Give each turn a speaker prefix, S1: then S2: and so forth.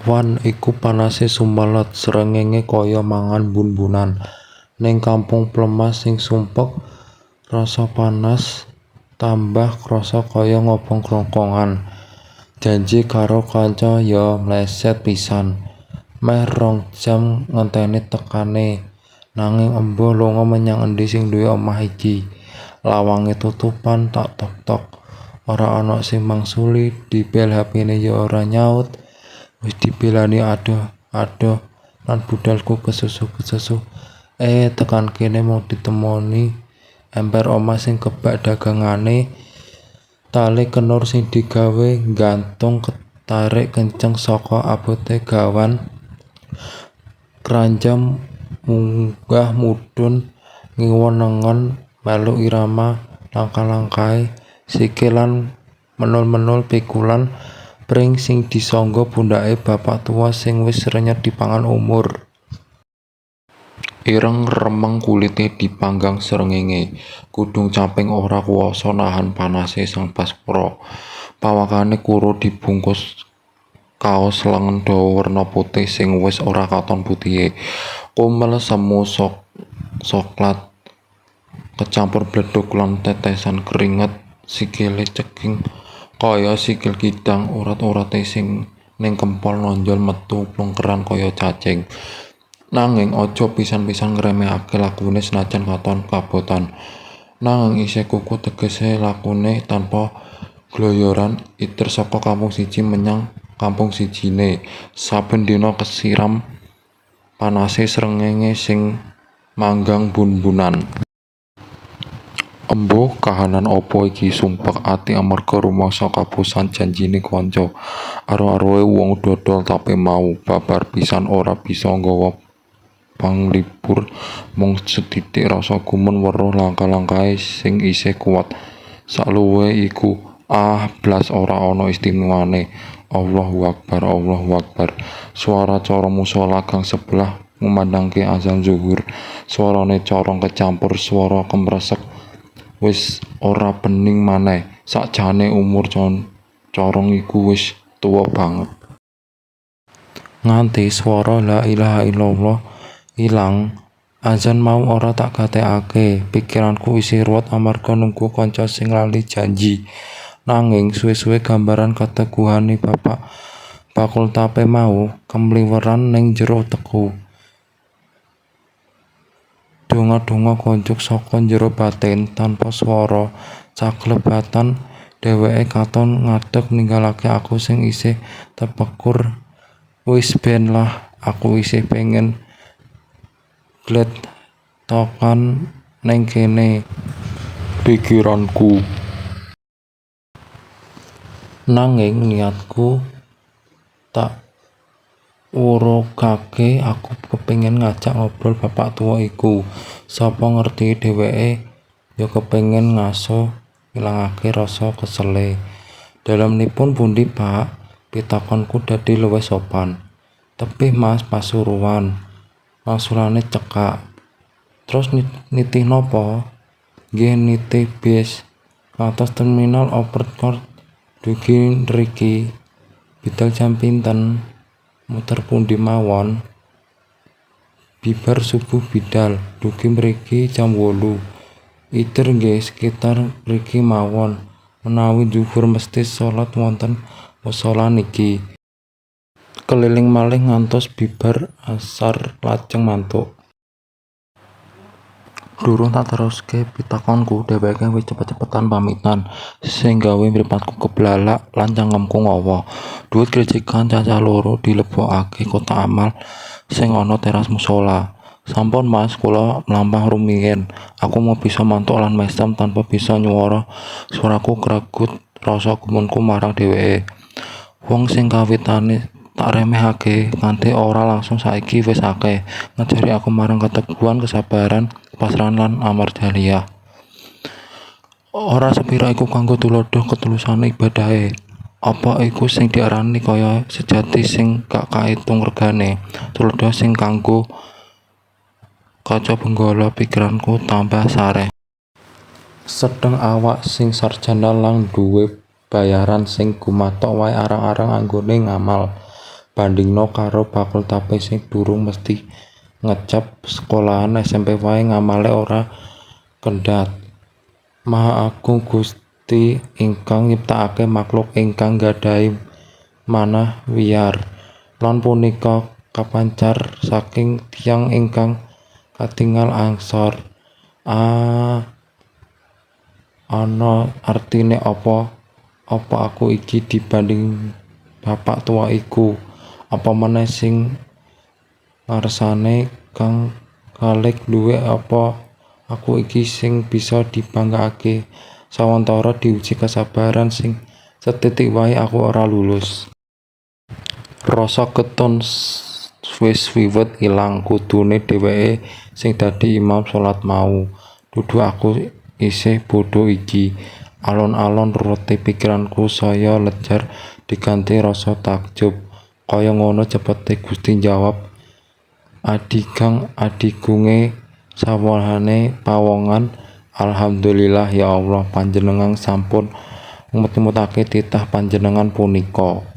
S1: Wan iku panase sumelet, srengenge kaya mangan mbun-mbunan. Ning kampung plemas sing sumpek, rasa panas tambah krasa kaya ngobong grongkongan. Janji karo kanca yo mleset pisan. Meh 2 jam ngenteni tekane, nanging embuh lunga menyang endi sing duwe omah iki. Lawange tutupan, tak tok-tok ora ana sing mangsuli, dibel hapene yo ora nyaut. Wis dibelani adoh-adoh lan budalku kesusu-kesusu. Eh, tekan kene mung ditemoni emper omah sing kebak dagangane, tali kenur sing digawe nggantung ketarik kenceng saka abote gawan kranja munggah mudhun ngiwa nengen melu irama langkah-langkahe sikil lan menul-menul pikulan pring sing disangga pundhake bapak tuwa sing wis renyet dipangan umur. Ireng remeng kulite dipanggang srengenge, kudung caping ora kuwasa nahan panase sang Baskara. Pawakane kuru dibungkus kaos lengen dawa werna putih sing wis ora katon putihe. Kumel semu soklat kecampur bledug lan tetesan keringet, sikile ceking kaya sikil kidang, urat-urate sing ning kempol nonjol metu plengkeran kaya cacing. Nanging aja pisan-pisan ngremehake lakune senajan katon kabotan. Nanging isih kukuh tegese lakune tanpa gloyoran iter saka kampung siji menyang kampung sijine. Saben dina kesiram panase srengenge sing manggang mbun-mbunan. Embuh kahanan opo iki, sumpek ati amarga rumangsa kapusan janjine kanca. Aruh-aruhe wong dodol tape mau, babar pisan ora bisa nggawa panglipur, mung sethithik rasa gumun weruh langkah-langkahe sing isih kuwat. Sakluwihe iku, ah, blas ora ana istimewane. Allahu Akbar, Allahu Akbar. Swara corong musala gang sebelah ngumandangke azan zuhur. Swarane corong kecampur swara kemresek wis ora bening maneh. Sakjane umur corong iku wis tuwa banget. Nganti swara la ilaha illallah ilang, azan mau ora tak gatekake. Pikiranku isih ruwet amarga nunggu kanca sing lali janji. Nanging suwe-suwe gambaran keteguhane bapak bakul tape mau kemliweran ning jero utekku. Donga-donga konjuk saka njero batin tanpa swara. Caklebatan dheweke katon ngadeg ninggalake aku sing isih tepekur. Wis ben lah, aku isih pengen glethokan ning kene. Pikiranku. Nanging niatku tak wurugake, aku kepingin ngajak ngobrol bapak tuwa iku. Sapa ngerti dheweke ya kepingin ngaso ngilangake rasa kesele. Dalemipun pundi, Pak? Pitakonku dadi luwih sopan. Tebih, Mas, Pasuruan. Wangsulane cekak. Terus nitih napa? Nggih nitih bis. Ngantos terminal Overport dugi nriki. Bidal jam pinten? Muter pundi mawon? Bibar subuh bidal, dugi mriki jam 8. Iter nggih sekitar mriki mawon. Menawi zuhur mesti salat wonten musala niki. Keliling malih ngantos bibar asar lajeng mantuk. Durung tak teruske pitakonku, dheweke wis cepet-cepetan pamitan, sing gawe mripatku keblalak lan cangkemku ngawa. Dhuwit grecikan cacah loro dilebokake kotak amal sing ana teras musala. Sampun, Mas, kula mlampah rumiyin. Aku mung bisa mantuk lan mesem tanpa bisa nyuwara, swaraku kregut rasa gumunku marang dheweke. Wong sing kawitane tak remehake kanthi ora langsung saiki wis akeh ngajari aku marang keteguhan, kesabaran, kepasrahan lan amarjaliyah. Ora sepira iku kanggo tuladha ketulusane ibadahe. Apa iku sing diarani kaya sejati sing gak kaitung regane? Tuladha sing kanggo kaca benggala pikiranku tambah sareh. Sedeng awak sing sarjana lan duwe bayaran sing gumathok wae arang-arang anggone ngamal. Bandingno karo bakul tape sing durung mesti ngecap sekolahan SMP wae ngamale ora kendhat. Maha Agung Gusti ingkang nyiptakake makhluk ingkang nggadhahi manah wiyar. Lan punika kapancar saking tiyang ingkang katingal angsor. Ah, ana artine apa apa aku iki dibanding bapak tua iku? Apa meneh sing ngarsane Kang Khalik duwe apa aku iki sing bisa dibanggakake? Sawantara diuji kesabaran sing sethithik wae aku ora lulus. Rasa getun wis wiwit ilang. Kudune dheweke sing dadi imam salat mau, dudu aku isih bodho iki. Alon-alon ruwete pikiranku saya lejar diganti rasa takjub. Kaya ngono cepete Gusti njawab adigang adigunge sawohane pawongan. Alhamdulillah ya Allah, panjenengan sampun ngemut-ngemutake titah panjenengan punika.